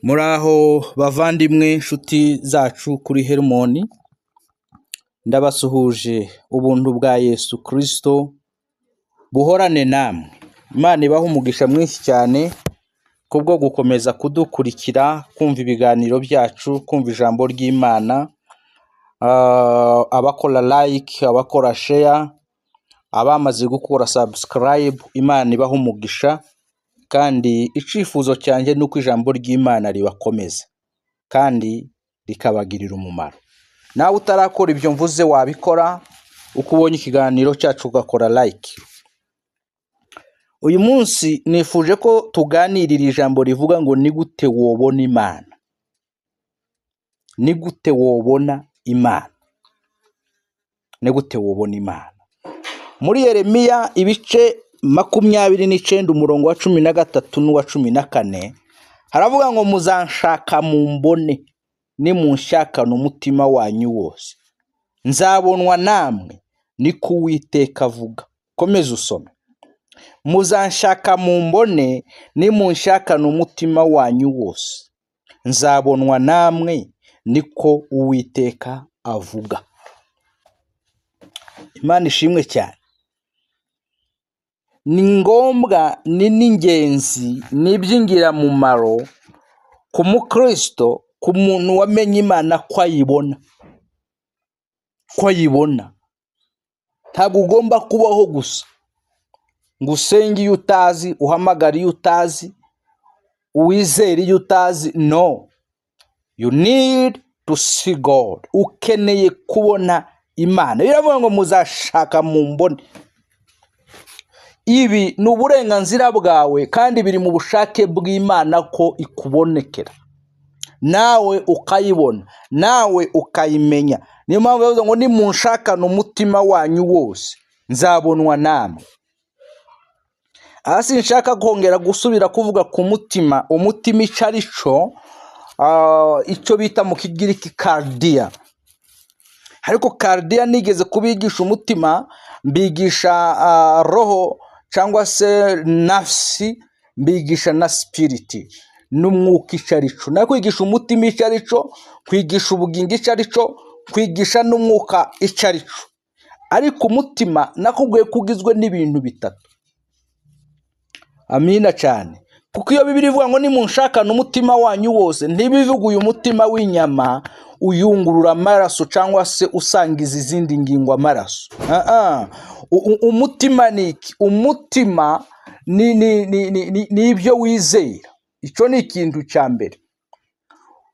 Muraho bavandimwe, nshuti zacu kuri Herumoni, ndabasuhuje. Ubuntu bwa Yesu Kirisito buhorane namwe. Imana ibahe umugisha mwinshi cyane kubwo gukomeza kudukurikira, kumva ibiganiro byacu, kumva ijambo ry'Imana, abakora like, abakora share, abamaze gukora subscribe, Imana ibahe umugisha. Kandi icyifuzo cyanjye ni uko ijambo ry'Imana ribakomeza kandi rikabagirira umumaro. Nawe utarakora ibyo mvuze, wabikora uko ubonye ikiganiro cyacu ugakora like. Uyu munsi nifuje ko tuganirira ijambo rivuga ngo: "Ni gute wobona Imana? Ni gute wobona Imana? Ni gute wobona Imana?" Muri Yeremiya ibice 29, umurongo wa 13 n'uwa 14, haravuga ngo: "Muzanshaka mumbone nimunshakana umutima wanyu wose, nzabonwa namwe, niko Uwiteka avuga." Komeza usome. "Muzanshaka mumbone nimunshakana umutima wanyu wose, nzabonwa namwe, niko Uwiteka avuga." Imana ishimwe cyane. Ni ngombwa, ni n'ingenzi, ni iby'ingirakamaro ku mukristo, ku muntu wamenye Imana, ko ayibona, ko ayibona. Ntabwo ugomba kubaho gusa ngo usenge iyo utazi, uhamagare iyo utazi, wizere iyo utazi. No, you need to see God. Ukeneye kubona Imana. Biravuga ngo: "Muzashaka mumbone." Ibi ni uburenganzira bwawe kandi biri mu bushake bw'Imana ko ikubonekera, nawe ukayibona, nawe ukayimenya. Niyo mpamvu yavuze ngo: "Nimunshakane umutima wanyu wose, nzabonwa namwe." Aha sinshaka kongera gusubira kuvuga ku mutima, umutima icyo ari cyo, icyo bita mu Kigiriki καρδία. Ariko καρδία nigeze kubigisha umutima, mbigisha roho cyangwa se nafsi, mbigisha na spirit n'umwuka icyo ari cyo. Nawe kwigisha umutima icyo ari cyo, kwigisha ubugingo icyo ari cyo, kwigisha n'umwuka icyo ari cyo. Ariko umutima nakubwiye ko ugizwe n'ibintu bitatu. Amina cyane. Kuko iyo Bibiliya ivuga ngo nimunshakane umutima wanyu wose, ntibivuga uyu mutima w'inyama uyungurura amaraso cyangwa se usangiza izindi ngingo amaraso. Ah, ah. Umutima ni iki? Umutima ni ibyo wizera. Icyo ni ikintu cya mbere.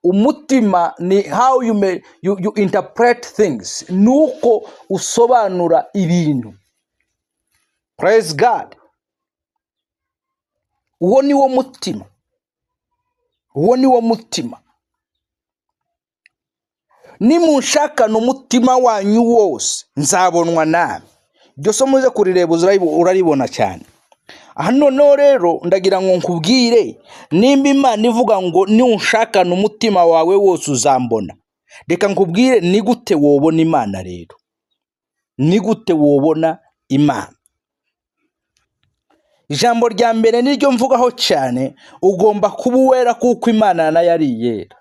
Umutima ni how you interpret things, ni uko usobanura ibintu. Praise God. Uwo ni wo mutima, uwo ni wo mutima. "Nimunshakana umutima wanyu wose, nzabonwa nawe." Iryo somo uze kurireba, uraribona cyane. Aha noneho rero ndagira ngo nkubwire, nimba Imana ivuga ngo niwunshakana umutima wawe wose uzambona, reka nkubwire ni gute wobona Imana rero. Ni gute wobona Imana? Ijambo rya mbere niryo mvugaho cyane: ugomba kuba uwera kuko Imana nayo ari iyera.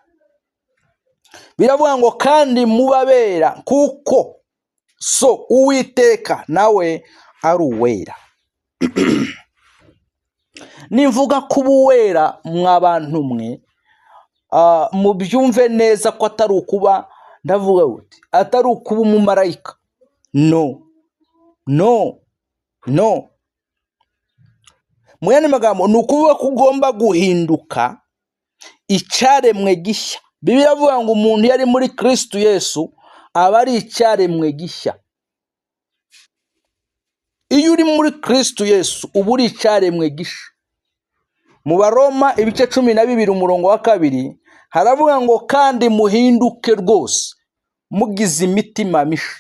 Biravuga ngo: "Kandi mubabera kuko so Uwiteka nawe ari uwera." Nimvuga kuba uwera, mwa bantu mwe, mubyumve neza ko atari ukuba, ndavuga uti, atari ukuba umumarayika. No, no, no. Mu yandi magambo, ni ukuvuga ko ugomba guhinduka icyaremwe gishya. Bibiliya iravuga ngo umuntu iyo ari muri Kirisitu Yesu aba ari icyaremwe gishya. Iyo uri muri Kirisitu Yesu uba uri icyaremwe gishya. Mu Baroma ibice 12, umurongo wa 2, haravuga ngo: "Kandi muhinduke rwose mugize imitima misha,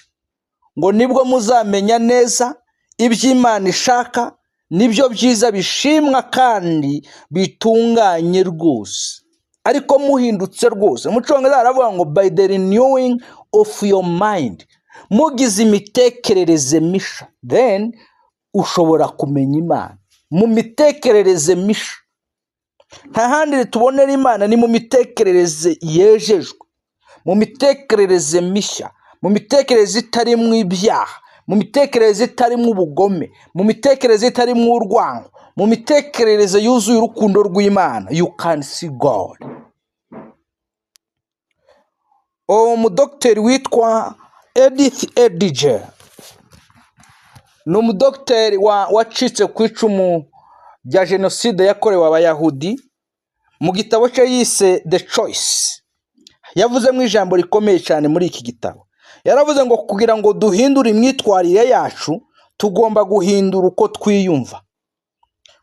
ngo nibwo muzamenya neza ibyo Imana ishaka, nibyo byiza bishimwa kandi bitunganye rwose." Ariko muhindutse rwose, mu Cyongereza haravuga ngo "by the renewing of your mind", mugize imitekerereze misha. Then ushobora kumenya Imana mu mitekerereze misha. Nta handi tubonera Imana, ni mu mitekerereze yejejwe, mu mitekerereze mishya, mu mitekerereze itarimo ibyaha, mu mitekerereze itarimo ubugome, mu mitekerereze itarimo urwango, mu mitekerereze yuzuye urukundo rw'Imana. You can see God. Uwo mudogiteri witwa Edith Eger ni umudogiteri wacitse ku icumu rya jenoside yakorewe Abayahudi. Mu gitabo cye yise The Choice, yavuzemo ijambo rikomeye cyane. Muri iki gitabo yaravuze ngo kugira ngo duhindure imyitwarire yacu, tugomba guhindura uko twiyumva.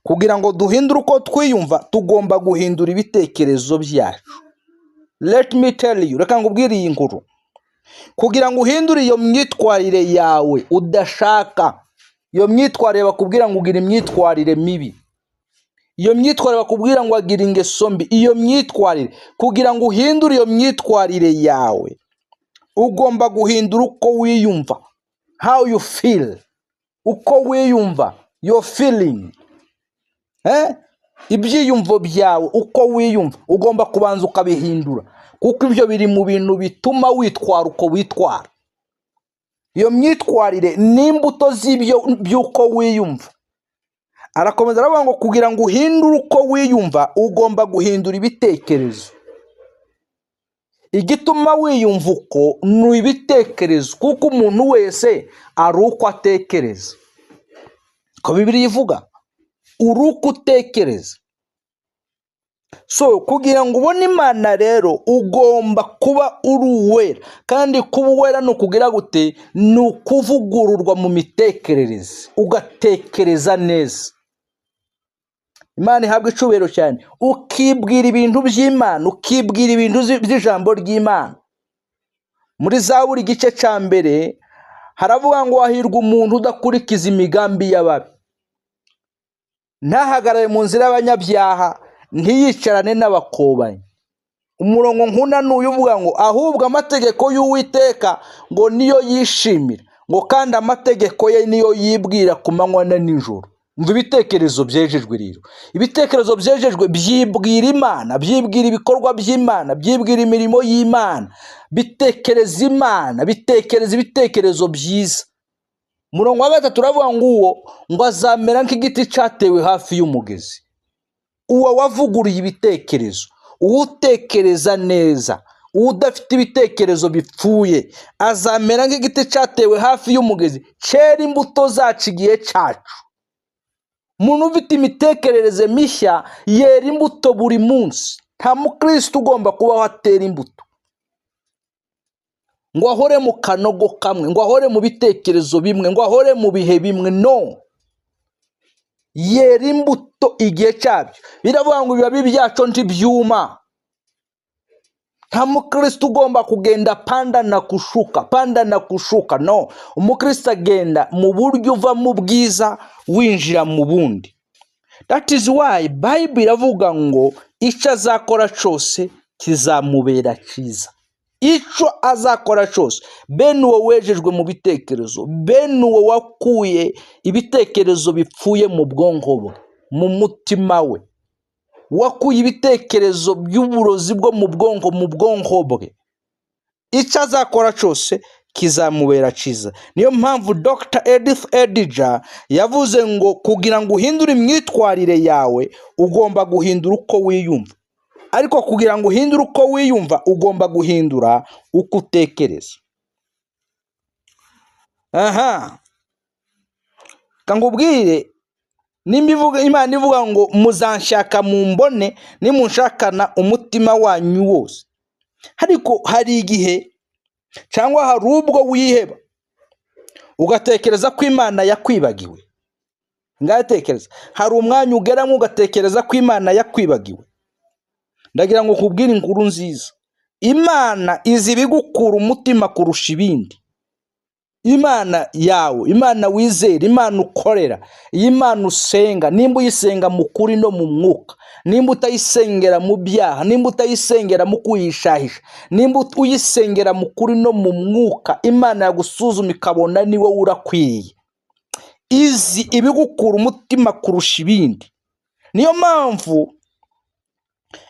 Kugira ngo duhindure uko twiyumva, tugomba guhindura ibitekerezo byacu. Let me tell you, reka ngubwire iyi nkuru. Kugira ngo uhindure iyo myitwarire yawe udashaka, iyo myitwarire bakubwira ngo ugira imyitwarire mibi, iyo myitwarire bakubwira ngo agira ingeso mbi, iyo myitwarire, kugira ngo uhindure iyo myitwarire yawe, ugomba guhindura uko wiyumva, how you feel, uko wiyumva, your feeling, ibyiyumvo byawe, uko wiyumva, ugomba kubanza ukabihindura, kuko ibyo biri mu bintu bituma witwara uko witwara. Iyo myitwarire ni imbuto z'ibyo by'uko wiyumva. Arakomeza aravuga ngo kugira ngo uhindure uko wiyumva, ugomba guhindura ibitekerezo. Igituma wiyumva uko ni ibitekerezo, kuko umuntu wese ari uko atekereza. Ko Bibiliya ivuga, uri uko utekereza. So kugira ngo ubone Imana rero, ugomba kuba uri uwera. Kandi kuba uwera ni ukugira gute? Ni ukuvugururwa mu mitekerereze, ugatekereza neza. Imana ihabwa icubahiro cyane. Ukibwira ibintu by'Imana, ukibwira ibintu by'ijambo ry'Imana. Muri Zaburi igice cya 1 haravuga ngo hahirwa umuntu udakurikiza imigambi y'ababi, ntahagarare mu nzira y'abanyabyaha, ntiyicarane n'abakobanyi. Umurongo nkunda ni uyu uvuga ngo ahubwo amategeko y'Uwiteka ngo niyo yishimira, ngo kandi amategeko ye niyo yibwira ku manywa na nijoro. Umva ibitekerezo byejejwe rero. Ibitekerezo byejejwe byibwira Imana, byibwira ibikorwa by'Imana, byibwira imirimo y'Imana, bitekereza Imana, bitekereza ibitekerezo byiza. Umurongo wa 3 uravuga ngo uwo ngo azamera nk'igiti cyatewe hafi y'umugezi. Uwo wavuguruye ibitekerezo, uwutekereza neza, udafite ibitekerezo bipfuye, azamera nk'igiti cyatewe hafi y'umugezi, cyera imbuto zacu igihe cyacu. Umuntu ufite imitekerereze mishya yera imbuto buri munsi. Nta mukristo ugomba kubaho atera imbuto, ngo ahore mu kanogo kamwe, ngo ahore mu bitekerezo bimwe, ngo ahore mu bihe bimwe. No yera imbuto igihe cyabyo. Biravuga ngo ibibabi byacu ntibyuma. Nta mukristo ugomba kugenda panda na kushuka, panda na kushuka. No, umukristo agenda mu buryo uva mu bwiza winjira mu bundi. That is why Bible iravuga ngo icyo azakora cyose kizamubera cyiza. Icyo azakora cyose, bene uwo wejejwe mu bitekerezo, bene uwo wakuye ibitekerezo bipfuye mu bwonko bwe, mu mutima we, wakuye ibitekerezo by'uburozi bwo mu bwonko mu bwonko bwe, icyo azakora cyose kizamubera cyiza. Niyo mpamvu Dr Edith Eger yavuze ngo kugira ngo uhindure imyitwarire yawe, ugomba guhindura uko wiyumva. Ariko kugira ngo uhindure uko wiyumva, ugomba guhindura uko utekereza. Aha nkubwire, nimba ivuga, Imana ivuga ngo muzanshaka mumbone nimunshakana umutima wanyu wose. Ariko hari igihe cyangwa hari ubwo wiheba, ugatekereza ko Imana yakwibagiwe. Ngatekereza, hari umwanya ugeramo ugatekereza ko Imana yakwibagiwe. Ndagira ngo nkubwire inkuru nziza: Imana izi ibigukura umutima kurusha ibindi. Imana yawe, Imana wizera, Imana ukorera, iyi Mana usenga, nimba uyisenga mu kuri no mu mwuka, nimba utayisengera mu byaha, nimba utayisengera mu kuyishahisha, nimba uyisengera mu kuri no mu mwuka, Imana yagusuzuma ikabona ni wowe urakwiriye. Izi ibigukura umutima kurusha ibindi. Niyo mpamvu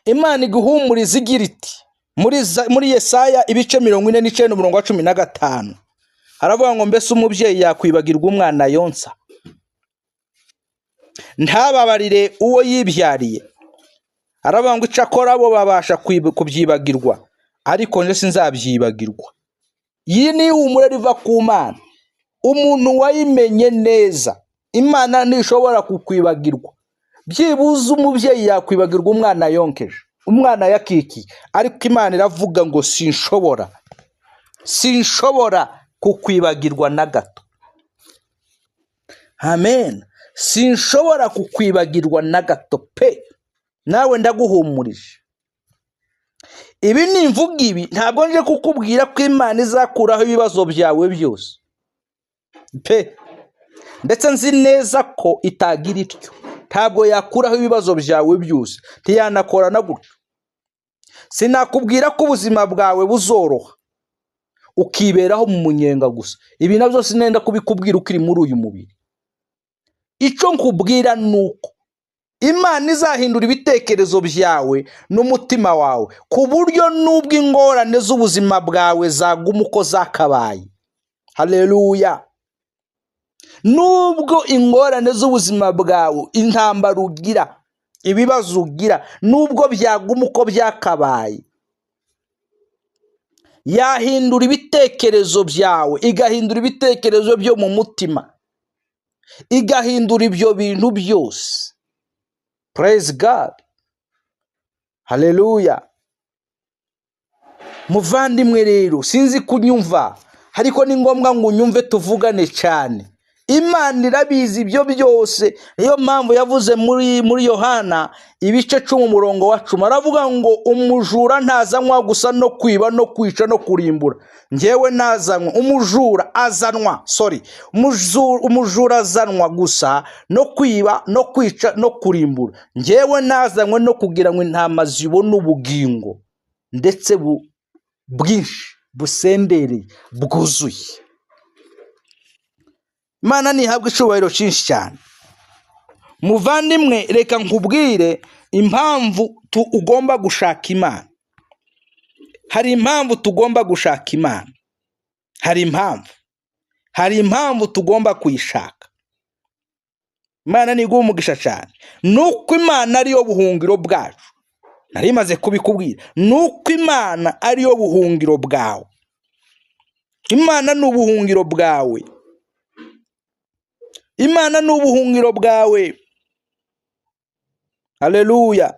Imana iguhumuriza igira iti muri Yesaya ibice 49 umurongo wa 15, haravuga ngo mbese umubyeyi yakwibagirwa umwana yonsa, ntababarire uwo yibyariye? Haravuga ngo icyakora bo babasha kubyibagirwa, ariko njye sinzabyibagirwa. Iyi ni ihumure riva ku Mana. Umuntu wayimenye neza, Imana ntishobora kukwibagirwa. Byibuze umubyeyi yakwibagirwa umwana yonkeje, umwana yakikiye, ariko Imana iravuga ngo sinshobora kukwibagirwa na gato. Amen. Sinshobora kukwibagirwa na gato pe. Nawe ndaguhumurije. Ibi nimvuga ibi, ntabwo nje kukubwira ko Imana izakuraho ibibazo byawe byose pe, ndetse nzi neza ko itagira ityo. Ntabwo yakuraho ibibazo byawe byose, ntiyanakora na gutyo. Sinakubwira ko ubuzima bwawe buzoroha ukiberaho mu munyenga gusa. Ibi nabyo sinenda kubikubwira ukiri muri uyu mubiri. Icyo nkubwira ni uko Imana izahindura ibitekerezo byawe n'umutima wawe, ku buryo n'ubwo ingorane z'ubuzima bwawe zaguma uko zakabaye. Haleluya. Nubwo ingorane z'ubuzima bwawe, intambara ugira, ibibazo ugira, nubwo byaguma uko byakabaye, yahindura ibitekerezo byawe, igahindura ibitekerezo byo mu mutima, igahindura ibyo bintu byose. Praise God. Haleluya. Muvandimwe rero, sinzi kunyumva, ariko ni ngombwa ngo unyumve tuvugane cyane. Imana irabizi ibyo byose. Niyo mpamvu yavuze muri Yohana ibice 10 umurongo wa 10, aravuga ngo umujura ntazanywa gusa no kwiba no kwica no kurimbura. Njyewe nazanywa, umujura azanwa, sorry, umujura azanwa gusa no kwiba no kwica no kurimbura. Njyewe nazanywe no kugira ngo intama zibone ubugingo, ndetse bwinshi busendereye bwuzuye. Imana ntihabwe icyubahiro cyinshi cyane. Muvandimwe, reka nkubwire impamvu ugomba gushaka Imana. Hari impamvu tugomba gushaka Imana. Hari impamvu. Hari impamvu tugomba kuyishaka. Imana ntiguhe umugisha cyane. Nuko Imana ariyo buhungiro bwacu. Nari maze kubikubwira. Nuko Imana ariyo buhungiro bwawe. Imana ni ubuhungiro bwawe. Imana ni ubuhungiro bwawe. Haleluya.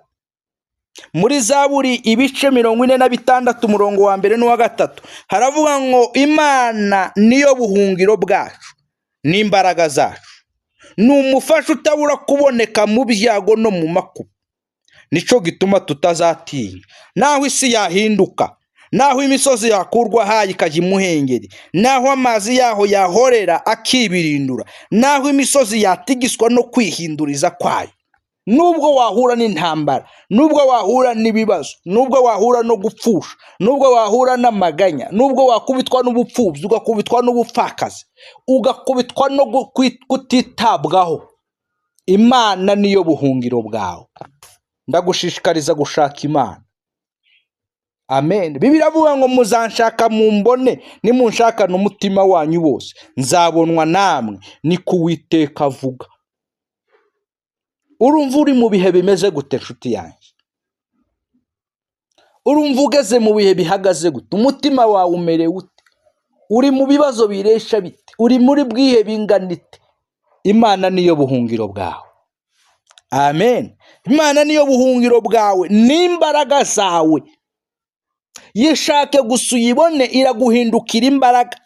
Muri Zaburi ibice 46 umurongo wa 1 n'uwa 3 haravuga ngo Imana niyo buhungiro bwacu n'imbaraga zacu, ni umufasha utabura kuboneka mu byago no mu makuba. Nico gituma tutazatinya, naho isi yahinduka, naho imisozi yakurwa hayi ikajya imuhengeri, naho amazi yaho yahorera akibirindura, naho imisozi yatigiswa no kwihinduriza kwayo. Nubwo wahura n'intambara, nubwo wahura n'ibibazo, nubwo wahura no gupfusha, nubwo wahura n'amaganya, nubwo wakubitwa n'ubupfubyi, ugakubitwa n'ubupfakazi, ugakubitwa no kutitabwaho, Imana niyo buhungiro bwawe. Ndagushishikariza gushaka Imana. Amen. Bibiliya iravuga ngo muzanshaka mumbone, nimunshakana umutima wanyu wose, nzabonwa namwe, niko Uwiteka avuga. Urumva uri mu bihe bimeze gute nshuti yanjye? Urumva ugeze mu bihe bihagaze gute? Umutima wawe umerewe ute? Uri mu bibazo biresha bite? Uri muri bwihe bingana ite? Imana niyo buhungiro bwawe. Amen. Imana niyo buhungiro bwawe n'imbaraga zawe. Yishake gusa uyibone, iraguhindukira imbaraga,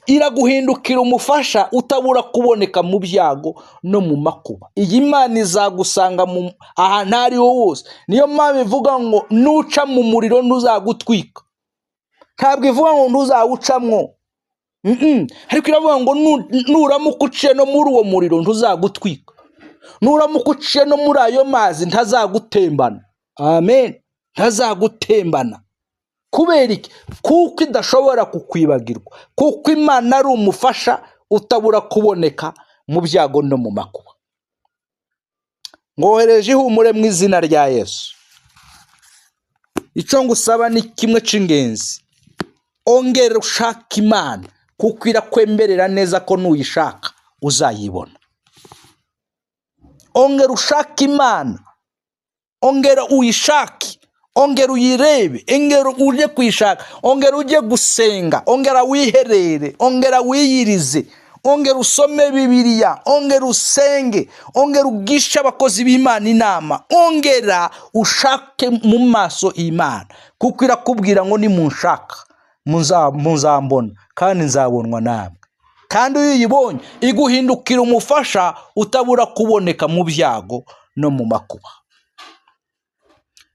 iraguhindukira umufasha utabura kuboneka mu byago no mu makuba. Iyi Mana izagusanga ahantu aho ariho hose. Niyo mpamvu ivuga ngo nuca mu muriro ntuzagutwika. Ntabwo ivuga ngo ntuzawucamwo, ariko iravuga ngo nuramuka uciye no muri uwo muriro ntuzagutwika, nuramuka uciye no muri ayo mazi ntazagutembana. Amen. Ntazagutembana. Kubera iki? Kuko idashobora kukwibagirwa, kuko Imana ari umufasha utabura kuboneka mu byago no mu makuba. Ngohereje ihumure mu izina rya Yesu. Icyo ngusaba ni kimwe cy'ingenzi: ongera ushaka Imana, kuko irakwemerera neza ko nuyishaka uzayibona. Ongera ushake Imana, ongera uyishake, ongera uyirebe, ongera ujye kuyishaka, ongera ujye gusenga, ongera wiherere, ongera wiyirize, ongera usome Bibiliya, ongera usenge, ongera ugishe abakozi b'Imana inama, ongera ushake mu maso Imana, kuko irakubwira ngo nimunshaka muzambona kandi nzabonwa namwe. Kandi iyo uyibonye iguhindukira umufasha utabura kuboneka mu byago no mu makuba.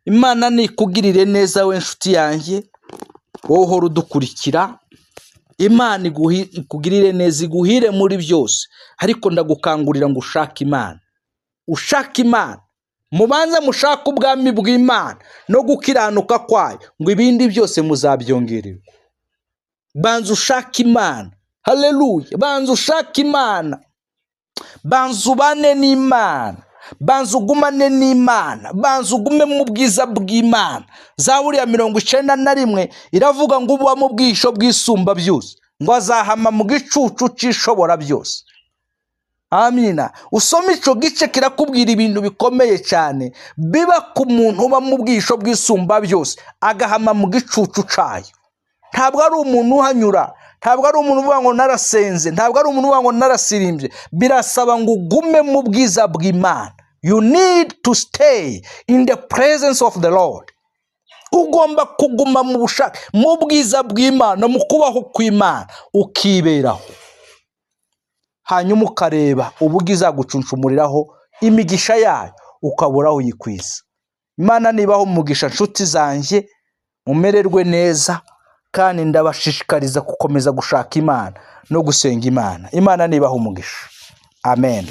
Imana nikugirire neza we nshuti yanjye, wowe uhora udukurikira. Imana ikugirire neza, iguhire muri byose. Ariko ndagukangurira ngo ushake Imana, ushake Imana. Mubanze mushake ubwami bw'Imana no gukiranuka kwayo, ngo ibindi byose muzabyongererwa. Banza ushake Imana, haleluya! Banza ushake Imana, banza ubane n'Imana, banza ugumane n'Imana, banza ugume mu bwiza bw'Imana. Zaburi ya 91 iravuga ngo uba mu bwihisho bw'Isumba byose, ngo azahama mu gicucu cy'Ishobora byose. Amina. Usome icyo gice, kirakubwira ibintu bikomeye cyane biba ku muntu uba mu bwihisho bw'Isumba byose, agahama mu gicucu cyayo. Ntabwo ari umuntu uhanyura, ntabwo ari umuntu uvuga ngo narasenze, ntabwo ari umuntu uvuga ngo narasirimbye. Birasaba ngo ugume mu bwiza bw'Imana. You need to stay in the presence of the Lord. Ugomba kuguma mu bushake, mu bwiza bw'Imana, mu kubaho kw'Imana, ukiberaho, hanyuma ukareba uburyo izagucuncumuriraho imigisha yayo, ukabura aho uyikwiza. Imana nibahe umugisha, nshuti zanjye, mumererwe neza, kandi ndabashishikariza gukomeza gushaka Imana no gusenga Imana. Imana nibahe umugisha. Amen.